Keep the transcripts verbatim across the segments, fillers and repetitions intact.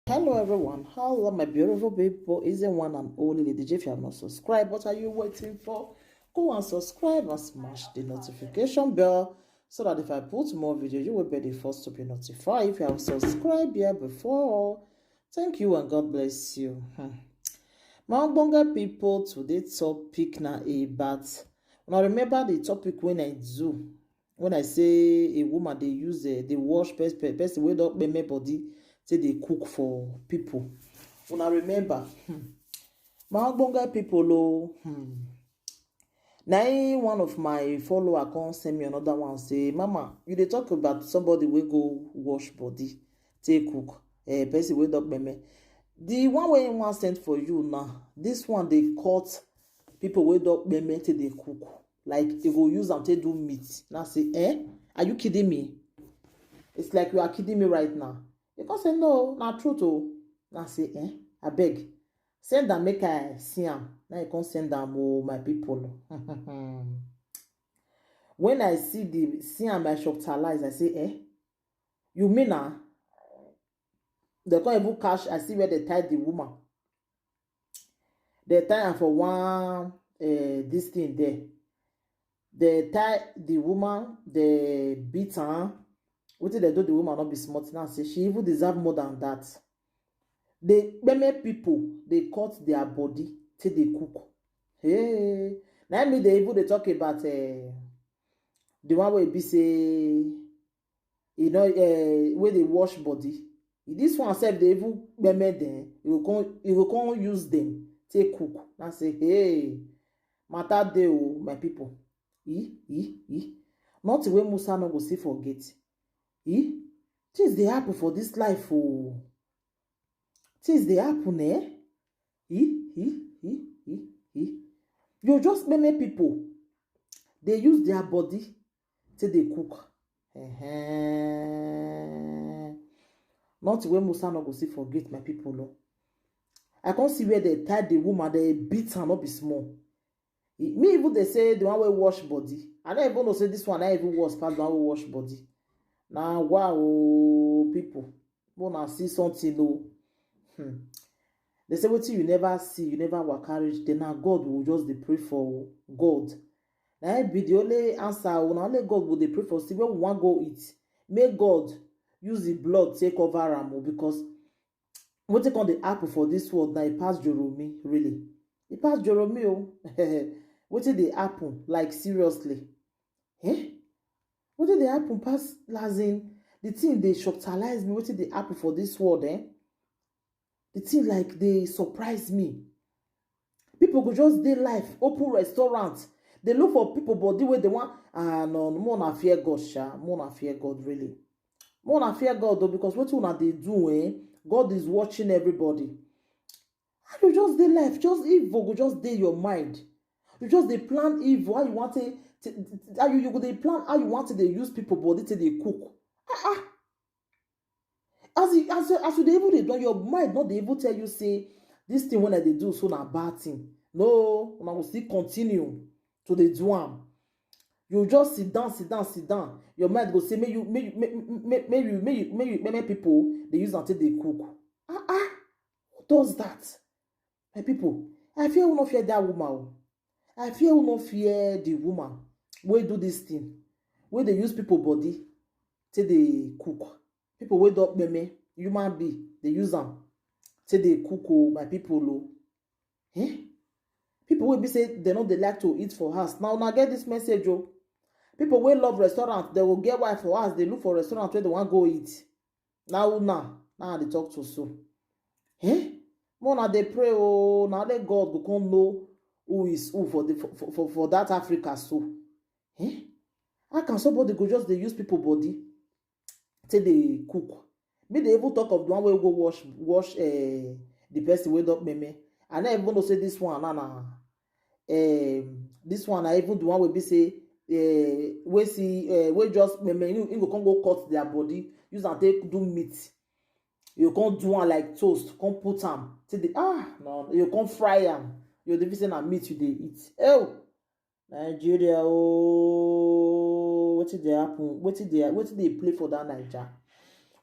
Hello everyone, hello my beautiful people. Is the one and only Lady J. If you have not subscribed, what are you waiting for? Go and subscribe and smash the notification bell so that if I put more video, you will be the first to be notified. If you have subscribed here before, thank you and God bless you. Hmm. My ogbonge people, today topic na about, una remember the topic when I do, when I say a woman dey use, eh, dey wash pes-, pe-, person wey don kpeme body take dey cook for people. Una remember? Hmm. My ogbonge people o, hmm. Na im one of my follower come send me another one say, "Mama, you dey talk about somebody wey go wash body take cook, eh, person wey don kpeme." The one wey im wan send for you now, this one dey cut people wey don kpeme take dey cook. Like, e go use am take do meat. Now say, "Eh? Are you kidding me? It's like you are kidding me right now." E come say, "No, na truth o." Now say, "Eh? Abeg, send am make I see am." Now e come send am o, my people. When I see the, see am, I shocktalize. I say, "Eh? You mean na?" They come even catch, I see where they tie the woman. They tie am for one, eh, this thing there. They tie the woman, they beat her. Wetin they do the woman no be small thing. Now say she even deserve more than that. The kpeme people, they cut their body till they cook. Hey, now me they even they talk about, eh, the one wey be say, you know, eh, wey dey wash body. This one sef dey even kpeme dem. You go come, you go come use dem take cook. Now say, hey, matter dey o, my people. E, e, e. Nothing wey Musa no go see for gate. E, things dey happen for this life o. Things dey happen, eh? E, e, e, e, e. You just many people dey use their body till they cook. Uh-huh. Nothing wey Musa no go see for gate, my people. No. I can't see where they tie the woman, they beat her, not be small. E, me even they say the one wey wash body. I don't even know say this one, I even worse pass the one wey wash body. Now, wow, people. Una see something o. Hmm. They say wetin you never see, you never waka reach. Then now God will just dey pray for God. Na him be the only answer o. Na only God will dey pray for. See where we wan go eat. Make God use the blood take cover am o, because wetin come dey happen for this world na e pass Joromi, really. E pass Joromi o. Wetin dey happen, like, seriously? Eh? Wetin dey happen pass, as in, the thing dey shocktalize me. Wetin dey happen for this world, eh? The thing, like, dey surprise me. People go just dey life, open restaurant. They look for people body wey they want. Ah, no, more na fear God, sha. More na fear God, really. More na fear God, though, because wetin una dey do, eh? God is watching everybody. How you just dey life? Just evil go just dey your mind. You just dey plan evil. How you want to, to, how you, you go dey plan how you want to dey use people body to dey cook. Ah, ah. As you, as you, as you dey even dey do, your mind not dey even tell you say this thing when I dey do so na bad thing. No, una go still continue to dey do am. You just sit down, sit down, sit down. Your mind go say, "Make you, make you, make, make, make you, make you, make you, make, make people dey use am take dey cook." Ah, ah. Who does that? My people, I fear who no fear that woman o. I fear who no fear the woman wey do this thing, wey dey use people body take dey cook. People wey don kpeme, human being, dey use am take dey cook o, my people o. Eh? People wey be say they no dey like to eat for house. Now una get this message o. People wey love restaurant, they go get wife for house, they look for restaurant where they wan go eat. Now una, now I dey talk to so. Eh? More na dey pray o, na only God go come know who is who for the, for, for, for, for that Africa so. Eh? How can somebody go just dey use people body till they cook? Me dey even talk of the one wey go wash, wash, eh, the person wey don kpeme. I no even know say this one na, na, um, this one na even the one wey be say, eh, wey see, eh, wey just kpeme, you, you go come go cut their body, use am take do meat. You come do am like toast, come put am till the, ah, no, you come fry am. You dey feel say na meat you dey eat. Oh, Nigeria, oh, wetin dey happen? Wetin dey, wetin dey play for that Naija?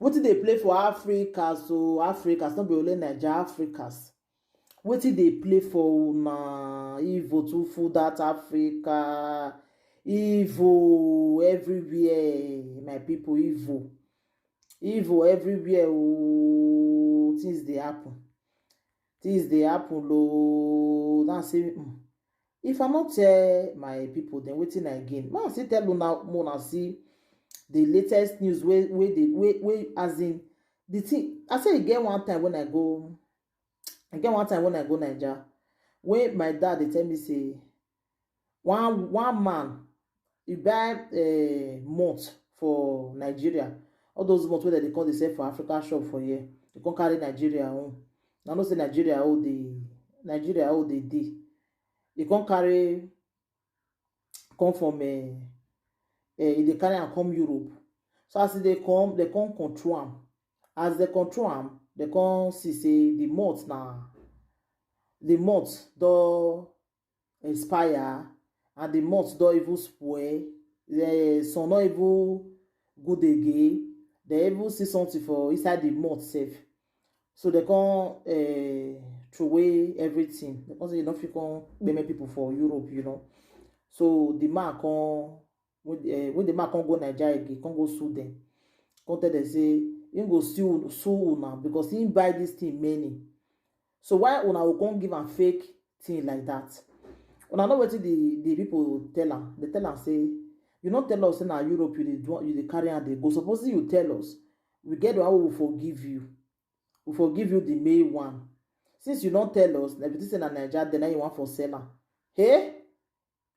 Wetin dey play for Africa? So Africans, no be only Naija, Africans. Wetin dey play for una? Evil too full that Africa. Evil everywhere, my people. Evil, evil everywhere. Oh, things dey happen. Things dey happen. Oh, now say, mm, if I no tell my people, then wetin I gain? Now I still tell una more. Now see the latest news wey wey dey wey wey as in the thing. I say e get one time when I go, I get one time when I go Naija, when my dad dey tell me say one one man, he buy uh, malt for Nigeria. All those malt wey dem dey come dey sell for Africa shop for here, they come carry Nigeria own. I know say Nigeria own dey, Nigeria own dey dey. He come carry, come from uh, uh, he dey carry am come Europe. So as e dey come, they come control am. As they control am, they come see say the malt na the malt don expire, and the malt don even spoil. The sun no even good again. They even see something for inside the malt sef. So they come uh, throw away everything. They come say you no fit come payment people for Europe, you know. So the man come, when, uh, when the man come go Nigeria again, come go sue them. Come tell them say he go sue sue una because he buy this thing many. So why una go come give am fake thing like that? Una know wetin the the people tell am? They tell am say you no tell us say na Europe you dey do, you dey carry am dey go. Suppose you tell us, we get the one wey we forgive you. We forgive you the main one. Since you no tell us, na be say na Naija, then na you wan for sell am. Hey,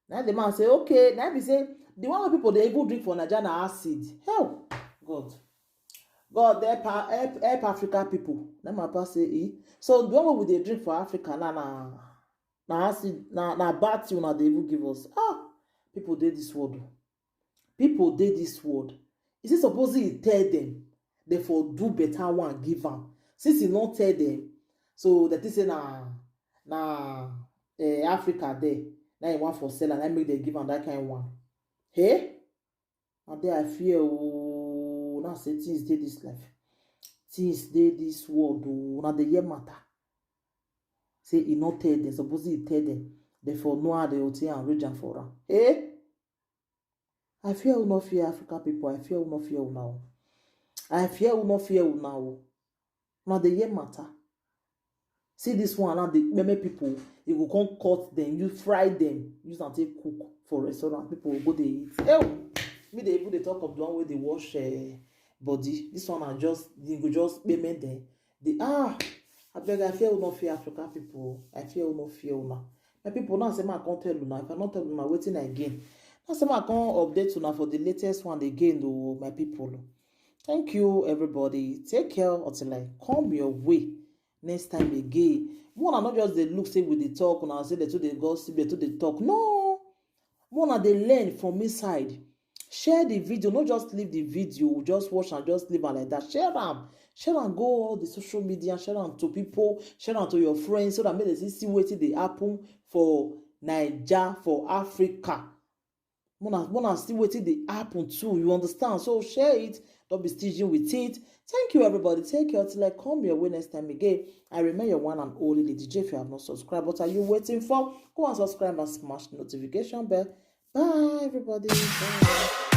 na the man say okay. Na be say the one wey people dey even drink for Naija na acid. Hell, God, God help, help, help Africa people. Na my papa say eh. So the one wey we dey drink for Africa na na na acid, na na bad thing una dey even give us. Ah, people dey this world. Oh. People dey this world. Is it suppose he tell them? They for do better one give am. Since he no tell them, so that is say na na uh, Africa there. Now he want for sell and I make them give am that kind one. Hey, and there I fear. Oh, now say things dey this life. Things dey this world. Oh, now the year matter. Say he no tell them. Suppose he tell them, they for know how they obtain and reach am for am. Hey. I fear who no fear Africa people. I fear who no fear una. I fear who no fear una. Now the year matter. See this one now, the meme people, you go come cut them, you fry them, use and take cook for restaurant. People will go they eat. Hey, me they even they talk of the one where they wash uh, body. This one I just they go just payment them. The ah, I beg I fear who no fear African people. I fear who no fear una. My people now say my come tell una. If I not tell una waiting again. Now say my come update una for the latest one again though, my people. Thank you everybody. Take care until I come your way next time again. More na not just the look say with the talk una say the two they gossip, the two they talk. No, more na they learn from inside. Share the video, not just leave the video, just watch and just leave am like that. Share am, share am go all the social media, share am to people, share am to your friends so that make they see see wetin dey happen for Naija, for Africa. Mona, Mona see wetin dey happen too, you understand? So share it, don't be stingy with it. Thank you everybody. Take care till I come your way next time again. I remain your one and only Lady J. If you have not subscribed, what are you waiting for? Go and subscribe and smash the notification bell. Bye everybody. Bye.